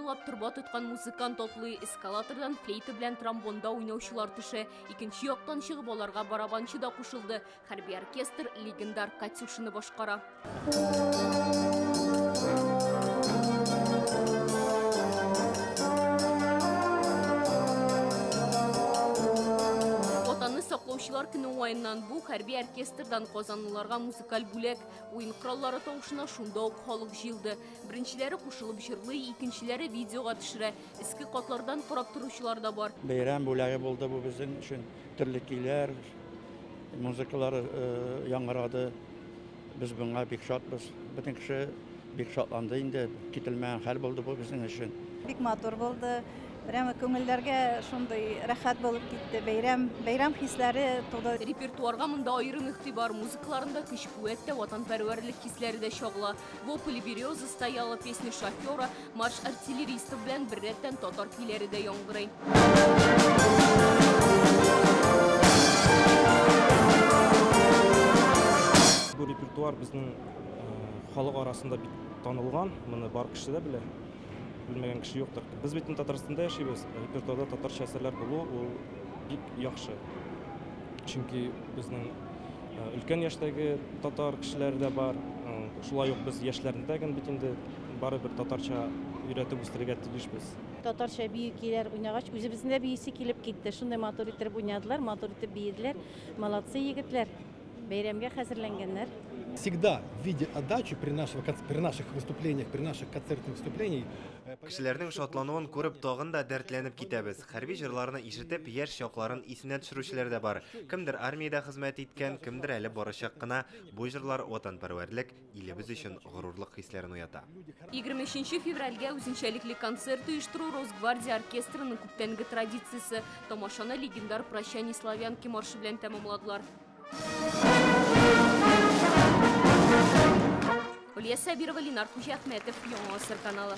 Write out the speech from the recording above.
буйлап торба тоткан музыкант атлый, эскалатордан флейта белән тромбонда уйнаучылар төшә. Икенче яктан чыгып аларга барабанчы да кушылды. Хәрби оркестр легендар «Катюшаны» башкара. Ватанны саклаучылар көне уңаеннан бу хәрби оркестрдан казанлыларга музыкаль бүләк. Уен кораллары тавышына шунда ук халык җыелды. Беренчеләре кушылып җырлый, икенчеләре видеога төшерә. Өске катлардан карап торучылар да бар. Бәйрәм бүләге булды бу безнең өчен. Төрле көйләр, музыкалар яңгырады. Без моңа бик шатбыз. Бөтен кеше бик шатланды инде. Көтелмәгән хәл булды бу безнең өчен. Бик матур булды. Прямо күңелләргә шундый рәхәт булып китте. Бәйрәм, бәйрәм хисләре туды. Репертуарга монда аерым игътибар, музыкаларында көч-куәт тә, ватанпәрвәрлек хисләре дә чагыла. Во поле береза стояла, песня шофера, марш артиллеристов белән беррәттән татар көйләре дә яңгырый. Бу репертуар безнең халык арасында бик танылган, моны бар кеше дә белә. Белмәгән кеше юктыр. Без бит Татарстанда яшибез. Репертуарда татарча әсәрләр булу ул бик яхшы. Чөнки безнең өлкән яшьтәге татар кешеләре дә бар. Шулай ук без яшьләрне дә бит инде барыбер татарча өйрәтеп үстерергә тиешбез. Татарча бию көйләр уйнагач, үзебезнең дә биисе килеп китте. Шундый матур итеп уйнадылар, матур итеп биеделәр. Молодцы егетләр. Бәйрәмгә хәзерләнгәннәр. Всегда в виде отдачи при наших выступлениях, при наших концертных выступлениях. Кешеләрнең шатлануын күреп тагын да дәртләнеп китәбез. Хәрби җырларны ишетеп, яшь чакларын исенә төшерүчеләр дә бар. Кемдер армиядә хезмәт иткән, кемдер әле барачак кына. Бу җырлар ватанпәрвәрлек, илебез өчен горурлык хисләрен уята. 23 февральгә үзенчәлекле концерт оештыру Росгвардия оркестрының күптәнге традициясе. Тамашаны легендар «Прощание славянки» маршы белән тәмамладылар. Олья Сабирова, Ленар Хуҗахмәтов, Яңа Гасыр каналы.